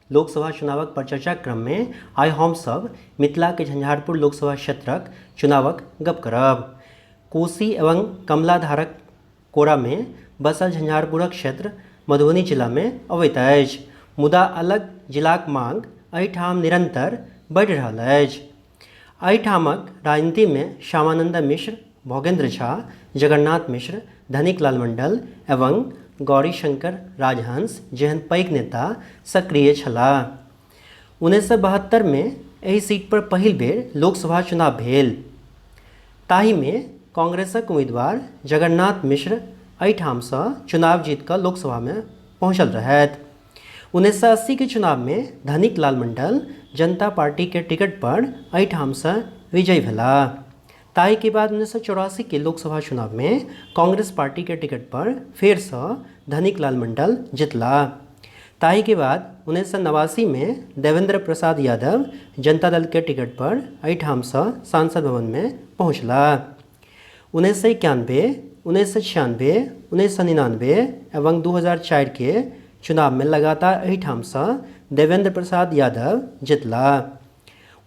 लोकसभा चुनावक परिचर्चाक क्रममे आइ हमसभ मिथिलाके झंझारपुर लोकसभा क्षेत्रक चुनावक गप करब। कोसी एवं कमला धारक कोरामे बसल झंझारपुरक क्षेत्र मधुबनी जिलामे अबैत अछि, मुदा अलग जिलाक मांग एहिठाम निरंतर बढ़ि रहल अछि। एहिठामक राजनीतिमे श्यामानन्द मिश्र, भोगेन्द्र झा, जगन्नाथ मिश्र, धनिक लाल मंडल एवं गौरीशंकर राजहंस जेहन पैघ नेता सक्रिय छलाह। 1972मे एहि सीट पर पहिल बेर लोकसभा चुनाव भेल। ताहिमे कांग्रेसक उम्मीदवार जगन्नाथ मिश्र एहिठामसँ चुनाव जीत कऽ लोकसभामे पहुँचल रहथि। 1980 के चुनावमे धनिक लाल मंडल जनता पार्टीके टिकट पर एहिठामसँ विजयी भेलाह। ताहिके बाद 1984 के लोकसभा चुनावमे कांग्रेस पार्टीके टिकट पर फेरसँ धनिक लाल मंडल जितलाह। ताहिके बाद 1989मे देवेन्द्र प्रसाद यादव जनता दलके टिकट पर एहिठामसँ सांसद भवनमे पहुँचलाह। 1991, 1996, 1999 एवं 2004 के चुनावमे लगातार एहिठामसँ देवेन्द्र प्रसाद यादव जितलाह।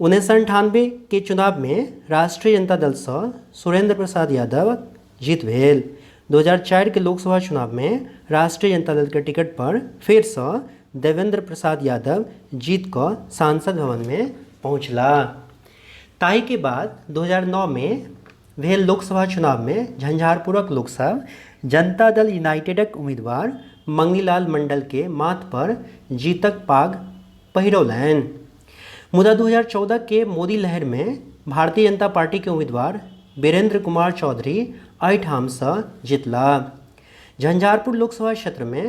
1998 के चुनावमे राष्ट्रीय जनता दलसँ सुरेन्द्र प्रसाद यादव जीत भेल। 2004 के लोकसभा चुनावमे राष्ट्रीय जनता दलके टिकट पर फेरसँ देवेन्द्र प्रसाद यादव जीत कऽ सांसद भवनमे पहुँचलाह। ताहिके बाद 2009मे भेल लोकसभा चुनावमे झंझारपुरक लोकसभ जनता दल यूनाइटेडक उम्मीदवार मंगनीलाल मंडलके माथ पर जीतक पाग पहिरौलनि। मुदा 2014 के मोदी लहरिमे भारतीय जनता पार्टीके उम्मीदवार वीरेंद्र कुमार चौधरी एहिठामसँ जितलाह। झंझारपुर लोकसभा क्षेत्रमे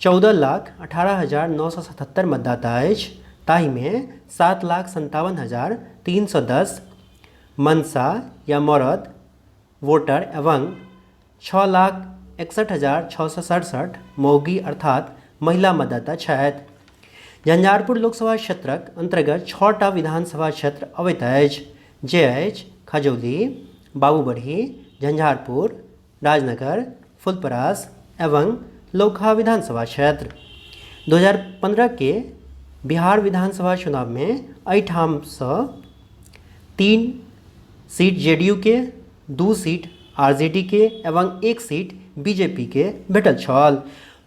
14,18,977 मतदाता अछि, ताहिमे 7,57,310 मनसा या मरद वोटर एवं 6,61,667 मौगी अर्थात महिला मतदाता छथि। झंझारपुर लोकसभा क्षेत्रक अन्तर्गत 6टा विधानसभा क्षेत्र अबैत अछि, जे अछि खजौली, बाबूबरही, झंझारपुर, राजनगर, फुलपरास एवं लौकहा विधानसभा क्षेत्र। 2015 के बिहार विधानसभा चुनावमे एहिठामसँ 3 सीट जेडीयू के, 2 सीट आरजेडी के एवं 1 सीट बीजेपी के भेटल छल।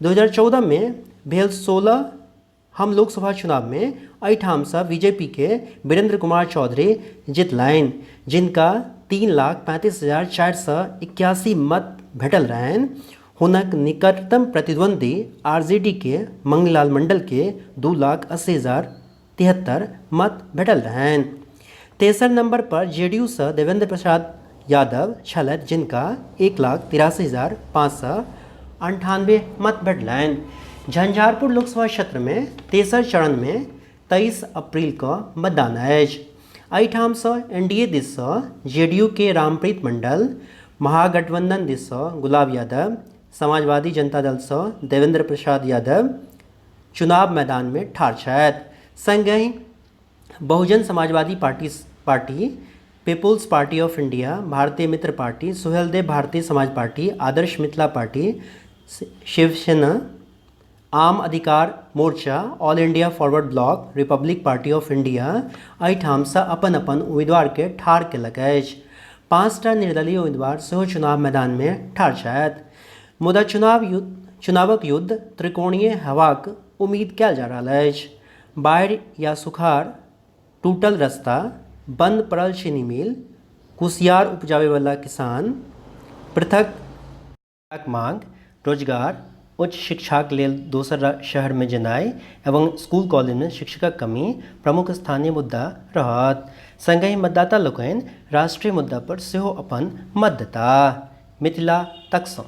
2014 मे भेल 16 हम लोकसभा चुनावमे एहिठामसँ बीजेपीके वीरेंद्र कुमार चौधरी जितलनि, जिनका 3,35,481 मत भेटल रहनि। हुनक निकटतम प्रतिद्वंदी आरजेडीके मंगनीलाल मंडलके 2,80,073 मत भेटल रहनि। तेसर नंबर पर जेडीयूसँ देवेंद्र प्रसाद यादव छलथि, जिनका 1,83,598 मत भेटलनि। झंझारपुर लोकसभा क्षेत्रमे तेसर चरणमे 23 अप्रैल कऽ मतदान अछि। एहिठामसँ एनडीए दिससँ जेडीयूके रामप्रीत मंडल, महागठबंधन दिससँ गुलाब यादव, समाजवादी जनता दलसँ देवेंद्र प्रसाद यादव चुनाव मैदानमे ठाढ़ छथि। संगहि Bahujan Samajwadi party party, people's party of India, Bharatiya Mitra party, Suheldev Bharatiya Samaj party, Adarsh Mithila party, Shiv Sena, Aam Adhikar Morcha, all India forward bloc, republic party of India एहिठामसँ अपन अपन उम्मीदवारके ठाढ़ केलक अछि। 5टा निर्दलीय उम्मीदवार सेहो चुनाव मैदानमे ठाढ़ छथि। मुदा चुनाव युद्ध चुनावक युद्ध त्रिकोणीय हेबाक उम्मीद कयल जा रहल अछि। बाढ़ि या सुखाड़, टूटल रस्ता, बन्द पड़ल चीनी मिल, कुसियार उपजाबैवला किसान, पृथक मांग, रोजगार, उच्च शिक्षाक लेल दोसर शहरमे जेनाइ एवं स्कूल कॉलेजमे शिक्षकक कमी प्रमुख स्थानीय मुद्दा रहत। संगहि मतदाता लोकनि राष्ट्रीय मुद्दा पर सेहो अपन मत देताह। मिथिला तकसँ।